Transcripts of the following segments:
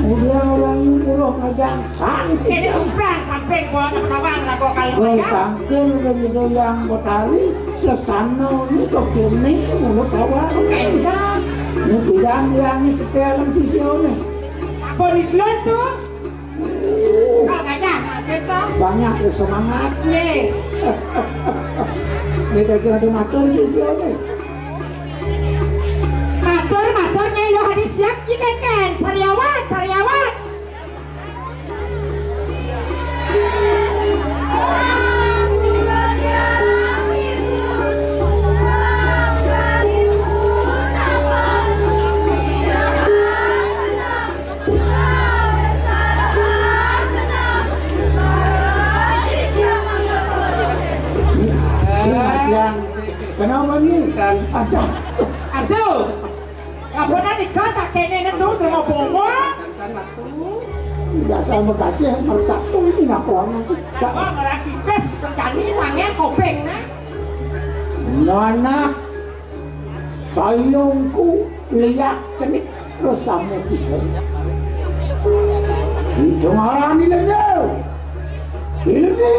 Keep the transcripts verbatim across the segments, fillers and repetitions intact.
Udah orang nyuruh ngajak sang. Ini sumpran sampai gua kawan lagu kali. Woi, ya. Tangkil dari Doyang Betari, sesana ini kok kini mulut awak. Oke, udah. Ini bilang yang sekarang sisi ini. Apa di tuh? Kau gajah, apa? Banyak ya semangat. Ye. Ini kasih ada makan sisi ini. Matur, matur, Nyai Luh Hadi siap, Ki Kengken. Sariawan, sariawan. Kenapa ni? Ada. Aduh. Apa nak nikah tak kena ni tu sama bongo? Dasar makasih meresap tu ini nak orang tu. Apa ngeraki pes terjadi tangan kopeng nah? Nona sayungku liak kenik terus sama kita. Itu ngarani lendau. Ini.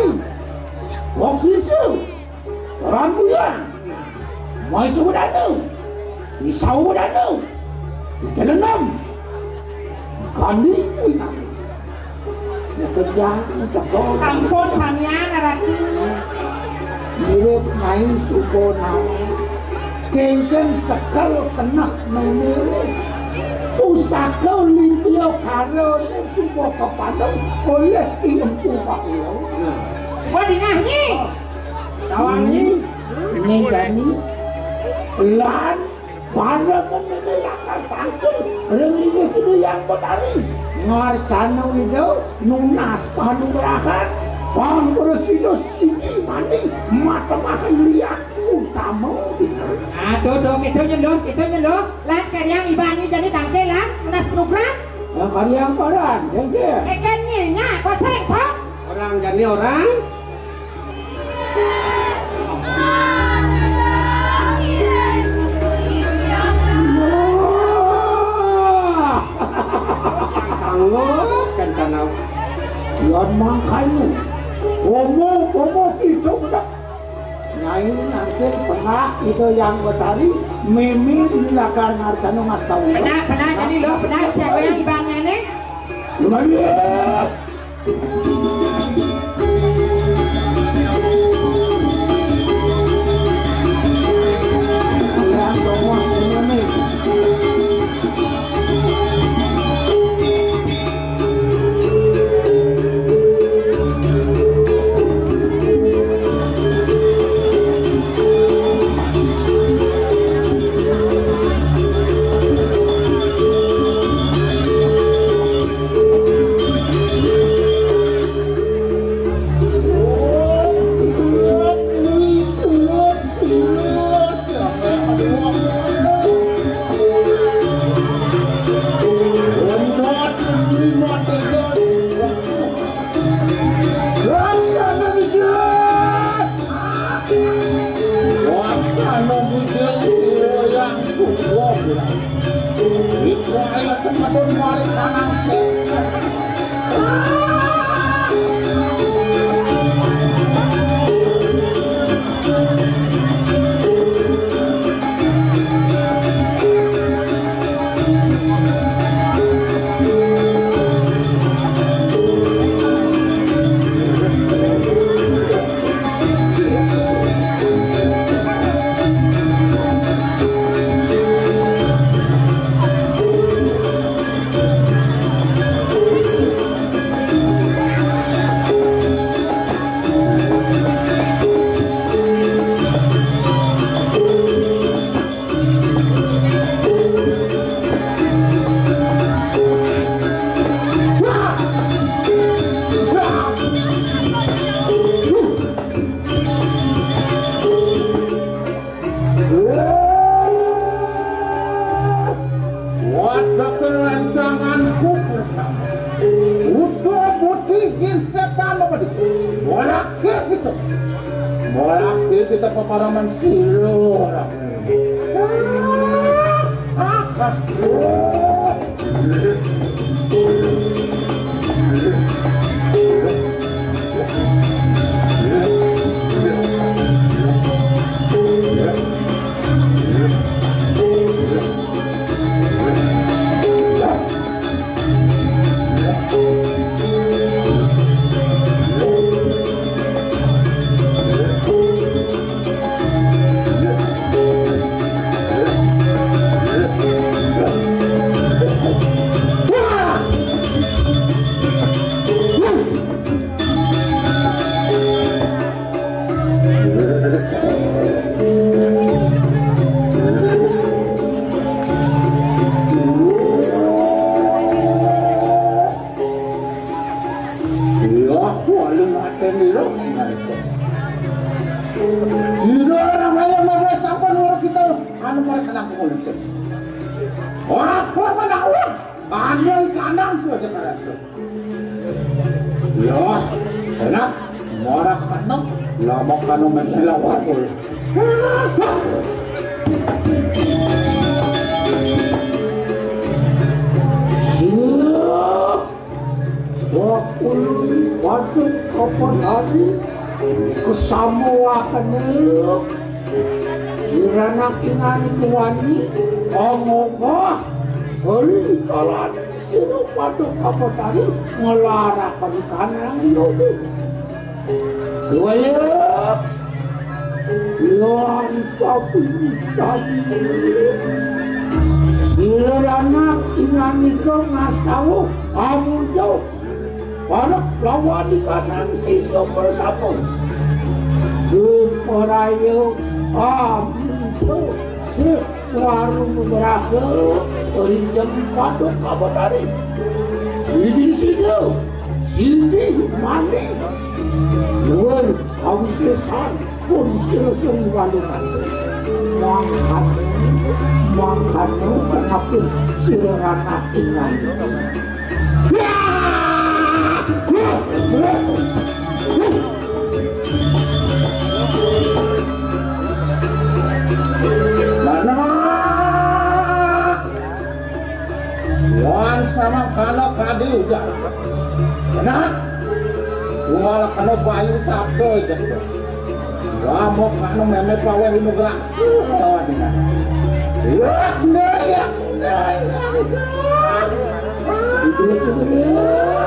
Wong susu. Rambuyan. Mai suwedana. Di sawedana. Di telenam. Kami kuwi nami. Nekejang teko. Sampun samian, Ratu. Mirip Nyai Subono. Kengken sekel keneh memilih. Pusaka limpia karone suba kepadang oleh I Empu Bakula. Nah. Coba dingah ni. Tawang ni. Ini Dani. Lan para pemimpin akan tangkil. Ring linggih kini yang betari. Ngarcana wida nunas panugrahan. Pangresida siji mani matemahan liat utama. Aduh, duh, kita nyelur, kita nyelur. Lan karyang ibani jani tangkil, lan. Nunas panugrahan. Ya, karyang paran, ya, ya. Eken nyinya, koseng, sok. Orang jani orang. Anggap kan tanau. Yan mangkanya. Omong, omong itu udah. Nyai nanti pernah itu yang betari, mimi di lagar ngarcana mas tahu. Benar, benar, jadi lo benar siapa yang ibaratnya nih? Lumayan. Wah, rancanganku bersama. Udah bukti jin setan apa di? Bolak ke kita. Bolak ke kita peparaman silo. Ah, ah, ah. Nang kulit. Ora apa-apa nak ulang. Panggil kandang sudah sekarang. Ya, enak. Ora kandang. Lama kanu main selawat. Siap. Wakul waduk apa tadi? Kesamuakane. Sira nak ingani kuwani. Amoga. Hei, kalane sira waduk apa tadi? Ngelarakan kanang yobi. Wayah. Lan tapi tadi. Sira nak ingani ke ngastawa. Amujo. Para lawan di kanan sisa bersatu. Di perayo amujo. Si warung berasa. Rinjang paduk kabatari. Ini sini. Sini mani. Luar kawisesan. Pun sira sering walukan. Mangkat, mangkat, mengapun sira ranah ingan. Mana? Wan sama kala kadi ujar. Enak. Kuala kala bayu sabda aja. Wah, mau kanu meme paweh ini gerak. Lawan dengan. Wah, naya, naya, naya. Itu sudah.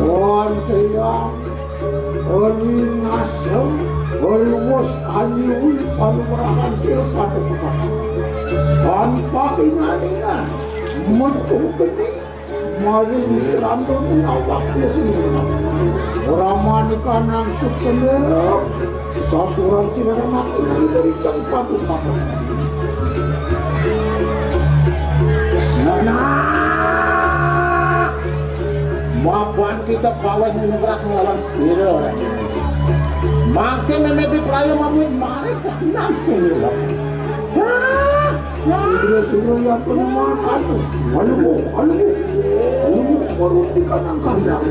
Wan teyang, eri ngasem, eri wus anyuwi panugrahan sira patuh sepakat. Tanpa ingan-ingan, metu geni, maring srambung awak sendiri. Ora manikan angsuk sendiri, saturan sira mati dari tempat utama. Nah, mapan kita paweh ningras ngelawan sira. Mangke meme di praya mamit mari nang sira. Wah, wah. Sira-sira yang penuh anu. Alumu, alumu. Alumu, baru di kanang kandang.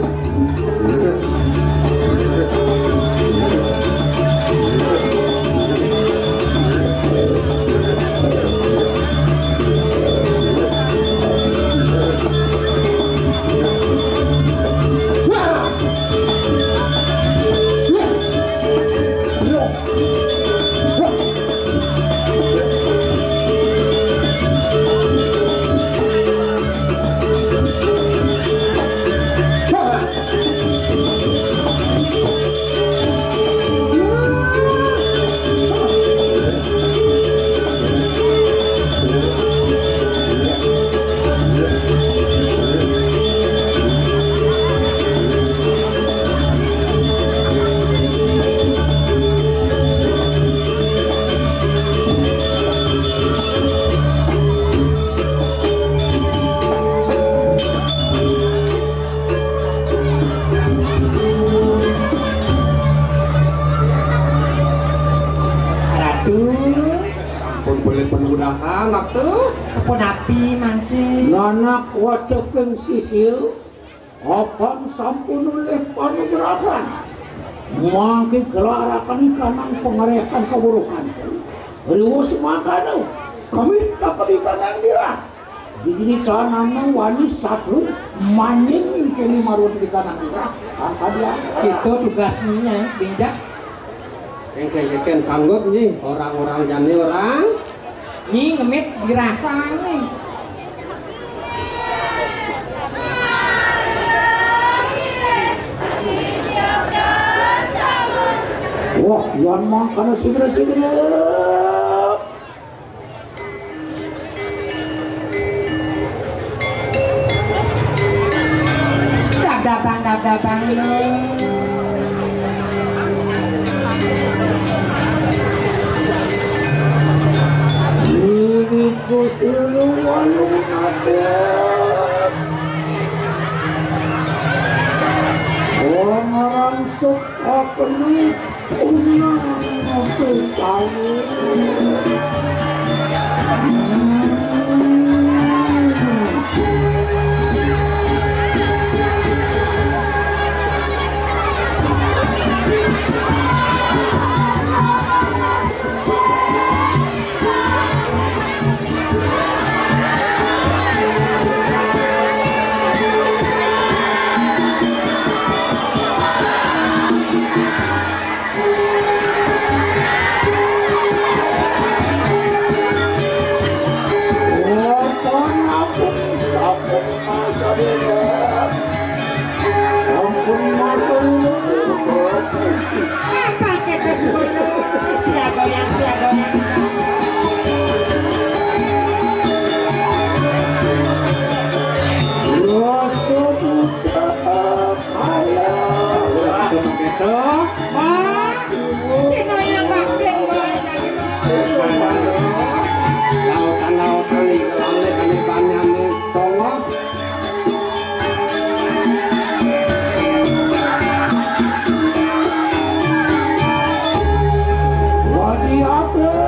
Ratu. Sampun beli penudahan, Ratu. Sapunapi, Mangsi? Nanak wateking sisil, apan sampun oleh panugrahan. Mangke gelaraken kanang pangarekan kawruhan. Riwus mangkana, kami kapedikan yang dirah. Jadi, tanam wani satu maning kene marwati di kanan. Tanpa dia. Itu tugasnya, beda. Sing kengken sanggup nih, orang-orang jani orang. Nyi ngemit dirasa nih. Wah, Yuan mah kana segera-segera. Dab-daban, dab-daban. Ini kusulu walu ngadep. Orang rangsuk. Apa ni? Unang aku tahu. Ayo, begitu. Wah, Cina yang bakti, wah, jadi. Lautan-lautan di dalam lek kami banyak nih, tolong. Wah, di atas.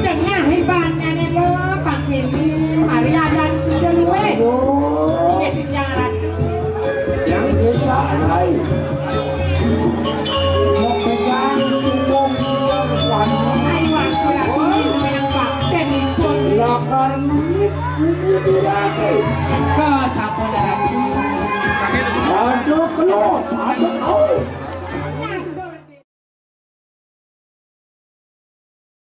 Tengah ibaratnya nih lo, Pak Kemi, mari ada sisa luwe. Oke, bicara. Yang desa lain. Mau pegang, mau bilang, wah. Ayo, aku yang Pak Kemi pun. Lakar menit, ini dirake. Ke sapu darah. Aduh, penuh, aduh, aduh.